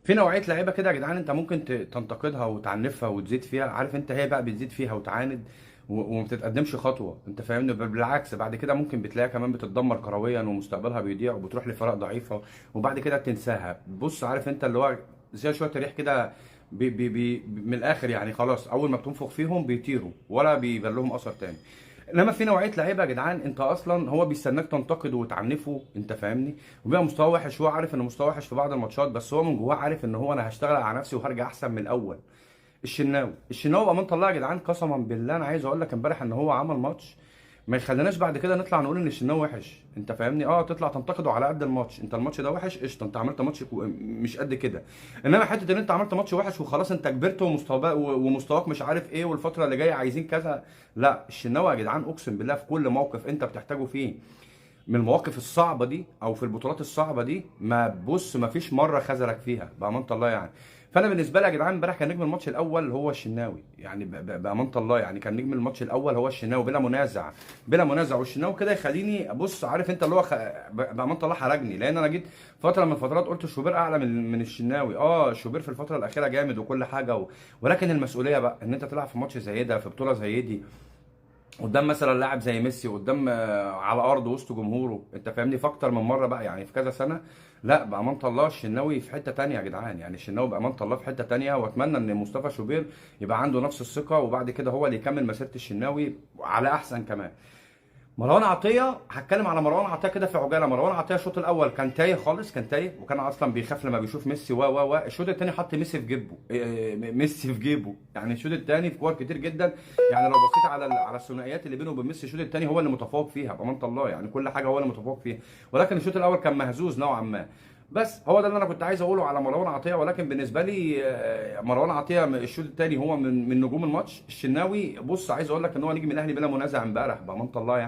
في نوعية لعيبة كده يا جدعان انت ممكن تنتقدها وتعنفها وتزيد فيها، عارف انت، هي بقى بتزيد فيها وتعاند وما بتتقدمش خطوه، انت فاهمني؟ بل بالعكس بعد كده ممكن بتلاقيها كمان بتتدمر كرويا ومستقبلها بيضيع وبتروح لفرق ضعيفة وبعد كده تنساها. بص عارف انت اللي هو زي شوية ريح كده، بي بي بي من الاخر يعني، خلاص اول ما بتنفخ فيهم بيطيروا ولا بيبان لهم اثر تاني. انما في نوعية لعيبة يا جدعان انت اصلا هو بيستناك تنتقده وتعنفه، انت فاهمني؟ وبيبقى مستواه وحش، هو عارف ان مستواه وحش في بعض الماتشات، بس هو من جواه عارف ان هو انا هشتغل على نفسي وهرجع احسن من الاول. الشناوي بامان الله يا جدعان، قسما بالله انا عايز اقول لك امبارح ان هو عمل ماتش ما يخليناش بعد كده نطلع نقول ان الشناوي وحش، انت فاهمني؟ اه تطلع تنتقده على قد الماتش، انت الماتش ده وحش قشطه، انت عملت ماتش مش قد كده. انما حتة ان انت عملت ماتش وحش وخلاص انت كبرت ومستواك مش عارف ايه والفترة اللي جاية عايزين كذا، لا. الشناوي يا جدعان اقسم بالله في كل موقف انت بتحتاجه فيه من المواقف الصعبة دي او في البطولات الصعبة دي، ما بص ما فيش مرة خذلك فيها بامانه الله يعني. فانا بالنسبة لي يا جدعان امبارح كان نجم الماتش الاول هو الشناوي، يعني بامانه الله يعني كان نجم الماتش الاول هو الشناوي بلا منازع، بلا منازع. والشناوي كده يخليني بص عارف انت اللي هو بامانه الله حرجني، لان انا جيت فترة من الفترات قلت شوبير اعلى من الشناوي. شوبير في الفترة الاخيرة جامد وكل حاجة ولكن المسؤولية بقى ان انت تلعب في ماتش زي ده في بطوله زي دي قدام مثلا لاعب زي ميسي، قدام على ارض وسط جمهوره، انت فاهمني؟ في اكتر من مرة بقى يعني في كذا سنة. لا بامانه الله الشناوي في حتة تانية يا جدعان، يعني الشناوي بامانه الله في حتة تانية، واتمنى ان مصطفى شوبير يبقى عنده نفس الثقة وبعد كده هو اللي يكمل مسيره الشناوي على احسن كمان. مروان عطيه، هتكلم على مروان عطيه كده في عجالة. مروان عطيه الشوط الاول كان تايه خالص، كان تايه وكان اصلا بيخاف لما بيشوف ميسي و و و الشوط الثاني حط ميسي في جيبه، ميسي في جيبه يعني. الشوط الثاني في كور كتير جدا، يعني لو بصيت على على الثنائيات اللي بينه وبين ميسي الشوط الثاني هو اللي متفوق فيها بامانه الله، يعني كل حاجة هو اللي متفوق فيها، ولكن الشوط الاول كان مهزوز نوعا ما. بس هو ده اللي انا كنت عايز اقوله على مروان عطيه. ولكن بالنسبة لي مروان عطيه الشوط الثاني هو من نجوم الماتش. الشناوي بص عايز اقول لك ان هو نجم الاهلي بلا منازع امبارح بامانه الله يعني.